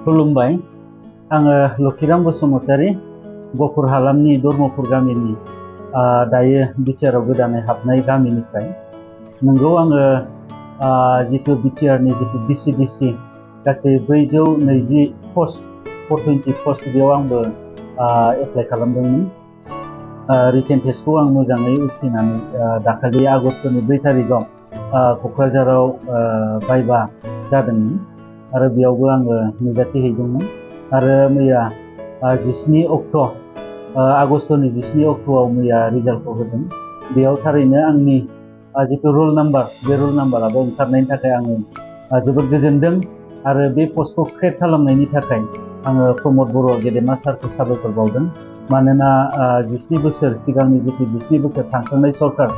खुलुमबाय। आङो लखिराम बसुमतारी, गफुर हालामनि धर्मपुर गामिनि दायो बिटिआरआव गोदानै हाबनाय गामिनिफ्राय। नंगौ आङो जितु बिटिआरनि जितु बिसिडिसि गासै 420 पस्ट 420 पस्ट बेयाव आंबो एप्लाइ खालामदोंमोन। रिटेन टेस्टखौ आं मोजाङै उथ्रिनानै दाखालि आगस्टनि 2 तारिखआव क'क्राझाराव भाइभा जादोंमोन आरो बेयावबो आङो नुजाथिहैदोंमोन आरो मैया 17 अक्ट' आगस्टनि 17 अक्ट'आव मैया रिजाल्टखौ होदों। बेयाव थारैनो आंनि जितु रल नाम्बार बे रल नाम्बाराबो ओंखारनायनि थाखाय आङो जोबोद गोजोनदों आरो बे पस्टखौ क्रिएट खालामनायनि थाखाय आङो प्रमद बर' गेदेमा सारखौ साबायखर बावदों। मानोना 17 बोसोर सिगांनि जितु 17 बोसोर थांखांनाय सरकार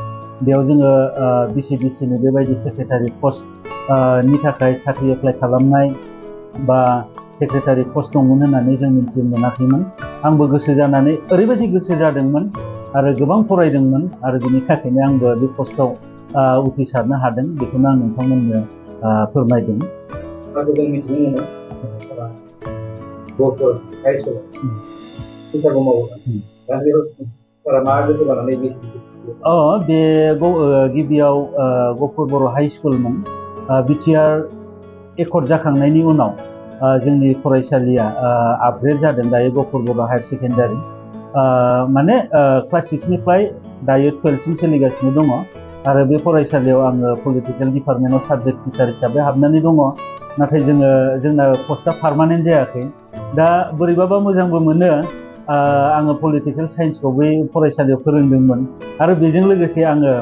बेयाव जोङो बिसिडिसिनि बेबायदि सेक्रेटारि पस्ट नि थाखाय साख्रि एप्लाइ खालामनाय बा सेक्रेटारि पस्ट दंमोन होननानै जों मिथिनो मोनाखैमोन। आंबो गोसो जानानै ओरैबायदि गोसो जादोंमोन आरो गोबां फरायदोंमोन आरो बिनि थाखायनो आंबो बे पस्टआव उथ्रिसारनो हादों। बेखौनो आं नोंथांमोननो फोरमायदों। जों मिथिनो मोनो गफुर हाइ स्कुल टिचारबो मावो दा मा गोसो जानानै बे गिबियाव गफुर बर' हाइ स्कुलमोन। बिटिआर एकर्ड जाखांनायनि उनाव जोंनि फरायसालिया आपग्रेड जादों। दायो गफुर बर' हायार सेकेन्डारि माने क्लास 6 निफ्राय दायो 12 सिम सोलिगासिनो दङ आरो बे फरायसालियाव आङो पलिटिकेल डिपार्टमेन्टआव साबजेक्ट टिचार हिसाबै हाबनानै दङ। नाथाय जोंना पस्टआ पार्मानेन्ट जायाखै। दा बोरैबाबा मोजांबो मोनो। आङो पलिटिकेल साइन्सखौ बै फरायसालियाव फोरोंदोंमोन आरो बेजों लोगोसे आङो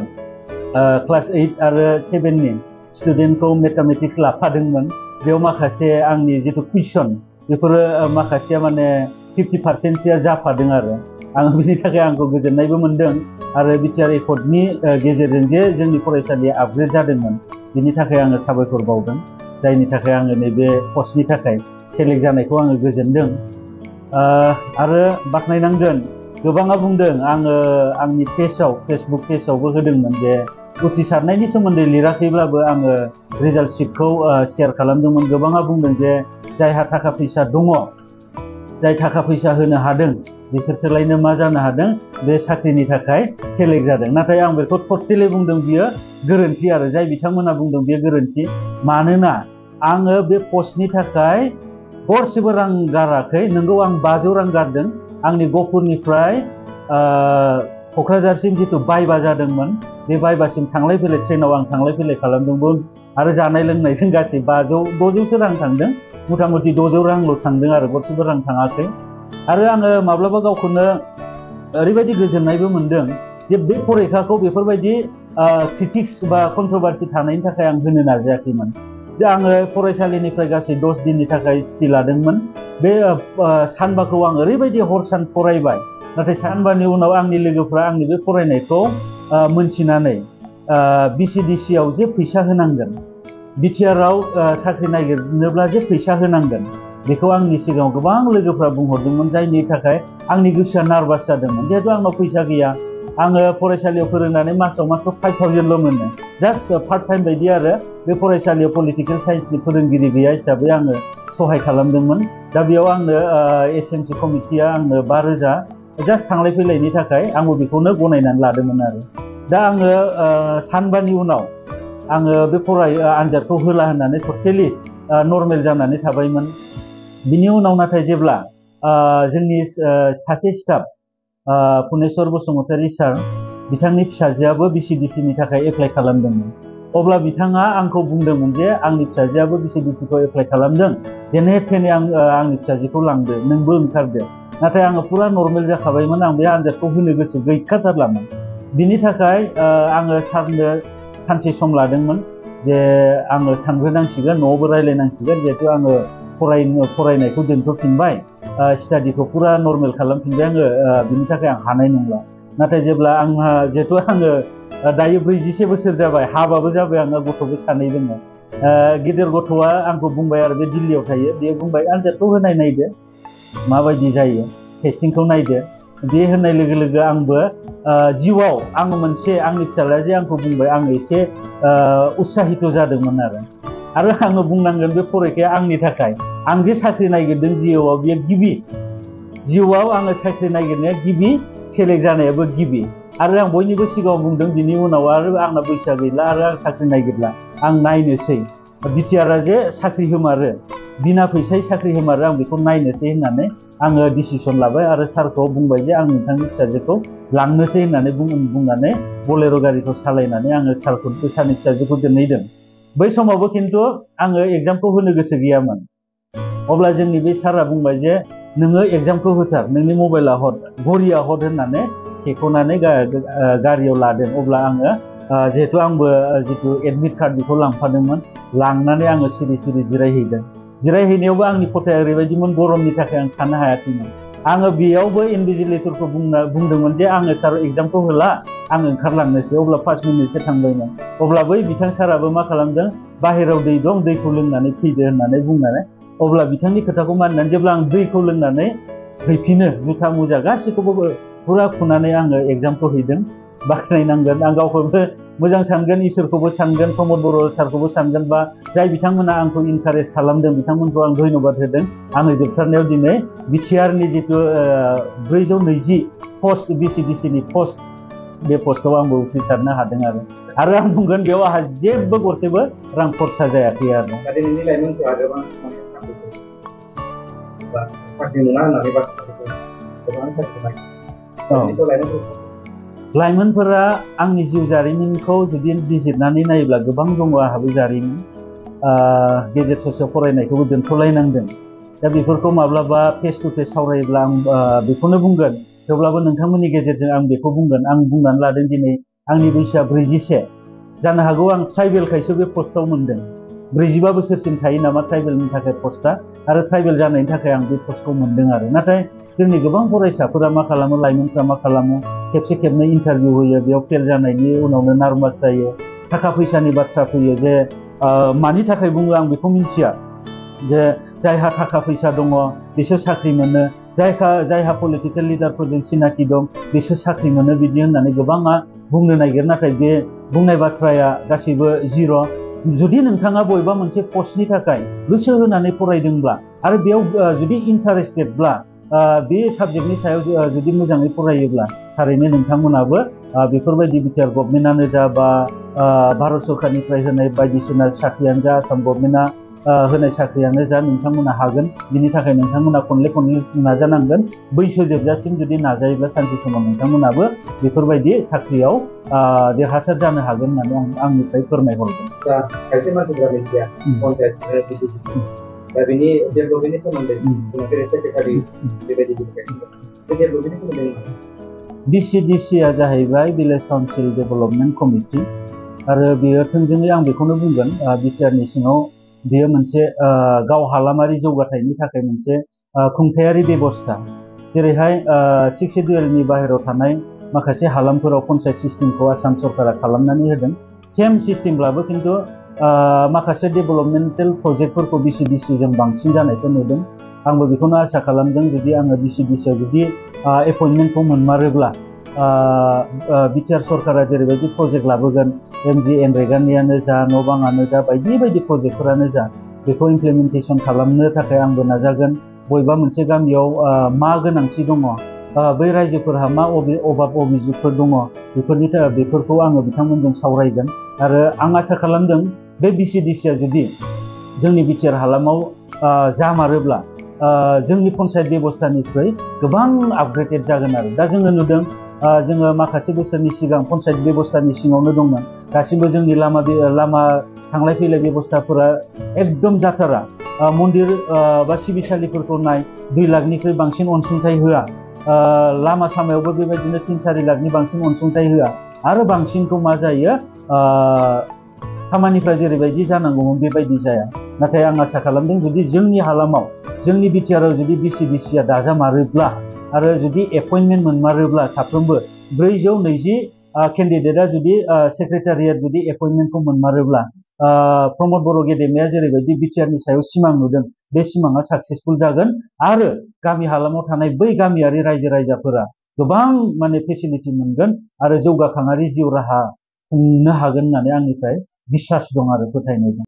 क्लास 8 आरो 7 नि स्टुडेन्टखौ मेथामेटिक्स लाफादोंमोन। बेयाव माखासे आंनि जितु कुइसन बेफोरो माखासेया माने 50% जाफादों आरो आं बिनि थाखाय आंखौ गोजोननायबो मोनदों आरो बिटिआर एकर्डनि गेजेरजों जे जोंनि फरायसालिया आपग्रेड जादोंमोन बिनि थाखाय आङो साबायखर बावदों। जायनि थाखाय आङो नैबे पस्टनि थाखाय सेलेक्ट जानायखौ आङो गोजोनदों आरो बाख्नायनांगोन। गोबाङा बुंदों आङो आंनि पेजआव फेसबुक पेजआवबो होदोंमोन जे उथ्रिसारनायनि सोमोन्दै लिराखैब्लाबो आङो रिजाल्ट शिटखौ शेयार खालामदोंमोन। गोबाङा बुंदों जे जायहा थाखा फैसा दङ, जाय थाखा फैसा होनो हादों बिसोरसोलायनो मा जानो हादों बे साख्रिनि थाखाय सेलेक्ट जादों। नाथाय आं बेखौ टटेलि बुंदों बियो गोरोन्थि आरो जाय बिथांमोना बुंदों बेयो गोरोन्थि। मानोना आङो बे पस्टनि थाखाय गरसेबो रां गाराखै। नोंगौ आं 500 रां गारदों। आंनि गफुरनिफ्राय क'क्राझारसिम जितु भाइभा जादोंमोन बे भाइभासिम थांलाय फैलाय ट्रेनाव आं थांलाय फैलाय खालामदोंमोन आरो जानाय लोंनायजों गासै 600 रां थांदों। मथा मथि 600 रांल' थांदों आरो गरसेबो रां थाङाखै। आरो आङो माब्लाबा गावखौनो ओरैबायदि गोजोननायबो मोनदों जे बे फरिखाखौ बेफोरबायदि क्रिटिक्स बा कन्ट्रभार्सि थानायनि थाखाय आं होनो नाजायाखैमोन। जे आङो फरायसालिनिफ्राय गासै 10 दिननि थाखाय सुटि लादोंमोन। बे सानबाखौ आं ओरैबायदि हर सान फरायबाय। नाथाय सानबानि उनाव आंनि लोगोफ्रा आंनि बे फरायनायखौ मोनथिनानै बिसिडिसिआव जे फैसा होनांगोन, बिटिआरआव साख्रि नागिरनोब्ला जे फैसा होनांगोन, बेखौ आंनि सिगाङाव गोबां लोगोफ्रा बुंहरदोंमोन। जायनि थाखाय आंनि गोसोआ नार्भास जादोंमोन। जिहेतु आंनाव फैसा गैया, आङो फरायसालियाव फोरोंनानै मासाव मात्र 5000ल' मोनो। जास्ट पार्ट टाइम बायदि आरो बे फरायसालियाव पलिटिकेल साइन्सनि फोरोंगिरि गैया हिसाबै आङो सहाय खालामदोंमोन। दा बेयाव आंनो एसएमसि कमिटिया आंनो 5000 जास्ट थांलाय फैलायनि थाखाय आंबो बेखौनो गनायनानै लादोंमोन आरो। दा आङो सानबानि उनाव आङो बे आनजादखौ होला होननानै टटेलि नर्मेल जानानै थाबायमोन। बिनि उनाव नाथाय जेब्ला जोंनि सासे स्टाफ पुनेस्वर बसुमतारी सार बिथांनि फिसाजोआबो बिसिडिसिनि थाखाय एप्लाइ खालामदोंमोन, अब्ला बिथाङा आंखौ बुंदोंमोन जे आंनि फिसाजोआबो बिसिडिसिखौ एप्लाइ खालामदों, जेने थेने आंनि फिसाजोखौ लांदो, नोंबो ओंखारदो। नाथाय आङो पुरा नर्मेल जाखाबायमोन। आं बे आनजादखौ होनो गोसो गैखाथारलामोन। बिनि थाखाय आङो सारनो सानसे सम लादोंमोन जे आङो सानग्रोनांसिगोन, न'आवबो रायज्लायनांसिगोन। जिहेतु आङो फरायनायखौ दोनथ'फिनबाय, स्टाडिखौ पुरा नर्मेल खालामफिनबाय आङो, बिनि थाखाय आं हानाय नंला। नाथाय जेब्ला आंहा जिहेतु आङो दायो 41 बोसोर जाबाय, हाबाबो जाबाय, आंहा गथ'बो 2 दङ। गिदिर गथ'आ आंखौ बुंबाय आरो बे दिल्लीयाव थायो, बेयो बुंबाय आनजादखौ नायदो माबायदि जायो, टेस्टिंखौ नायदो। बे होननाय लोगो लोगो आंबो जिउआव आं मोनसे आंनि फिसाज्लाया जे आंखौ बुंबाय आं एसे उत्साहित जादोंमोन आरो आङो बुंनांगोन बे फरिखाया आंनि थाखाय आं जे साख्रि नागिरदों जिउआव बेयो गिबि जिउआव आङो साख्रि नागिरनाया गिबि सेलेक्ट जानायाबो गिबि आरो आं बयनिबो सिगाङाव बुंदों बिनि उनाव आरो आंना बैसोआ गैला आरो आं साख्रि नागिरला आं नायनोसै बिटिआरआ जे साख्रि होमारो बिना फैसायै साख्रि होमारो आं बेखौ नायनोसै होननानै आङो डिसिसन लाबाय आरो सारखौ बुंबाय जे आं नोंथांनि फिसाजोखौ लांनोसै होननानै बुंनानै बलेर' गारिखौ सालायनानै आङो सारखौ सारनि फिसाजोखौ दोनहैदों बै समावबो खिन्थु आङो एग्जामखौ होनो गोसो गैयामोन अब्ला जोंनि बे सारा बुंबाय जे नोङो एग्जामखौ होथार नोंनि मबाइला हर घरिया हर होननानै सेख'नानै गारियाव लादों अब्ला आङो जिहेतु आंबो जितु एडमिट कार्ड बेखौ लांफादोंमोन लांनानै आङो सिरि सिरि जिरायहैदों जिरायहैनायावबो आंनि खथाया ओरैबायदिमोन गरमनि थाखाय आं थानो हायाखैमोन आङो बेयावबो इनभिजिलेटरखौ बुंदोंमोन जे आङो सार एग्जामखौ होला आं ओंखारलांनोसै अब्ला 5 मिनिटसो थांबायमोन अब्ला बै बिथां साराबो मा खालामदों बाहेरायाव दै दं दैखौ लोंनानै फैदो होननानै बुंनानै अब्ला बिथांनि खोथाखौ मानिनानै जेब्ला आं दैखौ लोंनानै फैफिनो जुथा मुजा गासैखौबो फुरा खुनानै आङो एग्जामखौ हैदों बाख्नायनांगोन आं गावखौबो मोजां सानगोन इसोरखौबो सानगोन प्रमद बर' सारखौबो सानगोन बा जाय बिथांमोना आंखौ इनकारेज खालामदों बिथांमोनखौ आं धन्यबाद होदों आङो जोबथारनायाव दिनै बिटिआरनि जितु 420 पस्ट बिसिडिसिनि पस्ट बे पस्टआव आंबो उथ्रिसारनो हादों आरो आं बुंगोन बेयाव आंहा जेबो गरसेबो रां खरसा जायाखै आरो दिनैनि लाइमोनफोरा गोबां साख्रि मोना होननानै गोबां साख्रि लाइमोनफोरा आंनि जिउ जारिमिनखौ जुदि बिजिरनानै नायोब्ला गोबां दङ आंहाबो जारिमिन गेजेर ससेयाव फरायनायखौबो दोनथ'लायनांदों दा बेफोरखौ माब्लाबा फेस टु फेस सावरायोब्ला आं बेखौनो बुंगोन थेवब्लाबो नोंथांमोननि गेजेरजों आं बेखौ बुंगोन आं बुंनानै लादों दिनै आंनि बैसोआ 41 जानो हागौ आं ट्राइबेलखायसो बे पस्टआव मोनदों 45 बोसोरसिम थायो नामा ट्राइबेलनि थाखाय पस्टआ आरो ट्राइबेल जानायनि थाखाय आं बे पस्टखौ मोनदों आरो नाथाय जोंनि गोबां फरायसाफोरा मा खालामो लाइमोनफ्रा मा खालामो खेबसे खेबनै इन्टारभिउ होयो बेयाव फेल जानायनि उनावनो नार्भास जायो थाखा फैसानि बाथ्रा फैयो जे मानि थाखाय बुङो आं बेखौ मिन्थिया जे जायहा थाखा फैसा दङ बिसोर साख्रि मोनो जायहा पलिटिकेल लिडारफोरजों सिनाखि दं बिसोर साख्रि मोनो बिदि होननानै गोबाङा बुंनो नागिरो नाथाय बे बुंनाय बाथ्राया गासैबो जिर' जुदि नोंथाङा बबेबा मोनसे पस्टनि थाखाय गोसो होनानै फरायदोंब्ला आरो बेयाव जुदि इन्टारेस्टेडब्ला बे साबजेक्टनि सायाव जुदि मोजाङै फरायोब्ला थारैनो नोंथांमोनाबो बेफोरबायदि बिटिआर गभर्नमेन्टआनो जा बा भारत सरकारनिफ्राय होनाय बायदिसिना साख्रियानो जा आसाम गभर्नमेन्टआ होनाय साख्रियानो जा नोंथांमोना हागोन बिनि थाखाय नोंथांमोना खनले नाजानांगोन बैसो जोबजासिम जुदि नाजायोब्ला सानसे समाव नोंथांमोनाबो बेफोरबायदि साख्रियाव देरहासार जानो हागोन होननानै आंनिफ्राय फोरमायहरगोन दा खायसे मानसिफोरा मिथिया पन्सायत बिसिडिसि दा बेनि डेभेलपमेन्टनि सोमोन्दै सेक्रेटारि बेबायदि डेभेलपमेन्टनि सोमोन्दै बिसिडिसिआ जाहैबाय भिलेज काउन्सिल डेभेलपमेन्ट कमिटि आरो बेयो थोंजोङै आं बेखौनो बुंगोन बिटिआरनि सिङाव बेयो मोनसे गाव हालामारि जौगाथायनि थाखाय मोनसे खुंथायारि बेबस्था जेरैहाय 6 शेड्युलनि बाहेरायाव थानाय माखासे हालामफोराव पन्सायत सिस्टेमखौ आसाम सरकारा खालामनानै होदों सेम सिस्टेमब्लाबो खिन्थु माखासे डेभेलपमेन्टेल प्रजेक्टफोरखौ बिसिडिसिजों बांसिन जानायखौ नुदों आंबो बेखौनो आसा खालामदों जुदि आङो बिसिडिसिआव जुदि एपइन्टमेन्टखौ मोनमारोब्ला बिटिआर सरकारा जेरैबायदि प्रजेक्ट लाबोगोन MGNरेगानियानो जा न' बाङानो जा बायदि बायदि प्रजेक्टफोरानो जा बेखौ इमप्लिमेन्टेसन खालामनो थाखाय आंबो नाजागोन बबेबा मोनसे गामियाव मा गोनांथि दङ बै रायजोफोरहा मा अभाब अभिजुगफोर दङ बेफोरखौ आङो बिथांमोनजों सावरायगोन आरो आं आसा खालामदों बे बिसिडिसिआ जुदि जोंनि बिटिआर हालामाव जामारोब्ला जोंनि पन्सायत बेबस्थानिख्रुइ गोबां आपग्रेडेड जागोन आरो दा जोङो नुदों जोङो माखासे बोसोरनि सिगां पन्सायत बेबस्थानि सिङावनो दंमोन दासिमबो जोंनि लामा थांलाय फैलाय बेबस्थाफोरा एकदम जाथारा मन्दिर बा सिबिसालिफोरखौ नाय 2 लाखनिख्रुइ बांसिन अनसुंथाइ होआ लामा सामायावबो बेबायदिनो 3-4 लाखनि बांसिन अनसुंथाइ होआ आरो बांसिनखौ मा जायो खामानिफ्रा जेरैबायदि जानांगौमोन बेबायदि जाया नाथाय आं आसा खालामदों जुदि जोंनि हालामाव जोंनि बिटिआरआव जुदि बिसिडिसिआ दाजामारोब्ला आरो जुदि एपइन्टमेन्ट मोनमारोब्ला साफ्रोमबो 420 केन्डिडेटआ जुदि सेक्रेटारियेट जुदि एपइन्टमेन्टखौ मोनमारोब्ला प्रमद बर' गेदेमाया जेरैबायदि बिटिआरनि सायाव सिमां नुदों बे सिमाङा साक्सेसफुल जागोन आरो गामि हालामाव थानाय बै गामियारि रायजो राजाफोरा गोबां माने फेसिलिटि मोनगोन आरो जौगाखाङारि जिउ राहा खुंनो हागोन होननानै आंनिफ्राय बिसास दं आरो फोथायनाय दं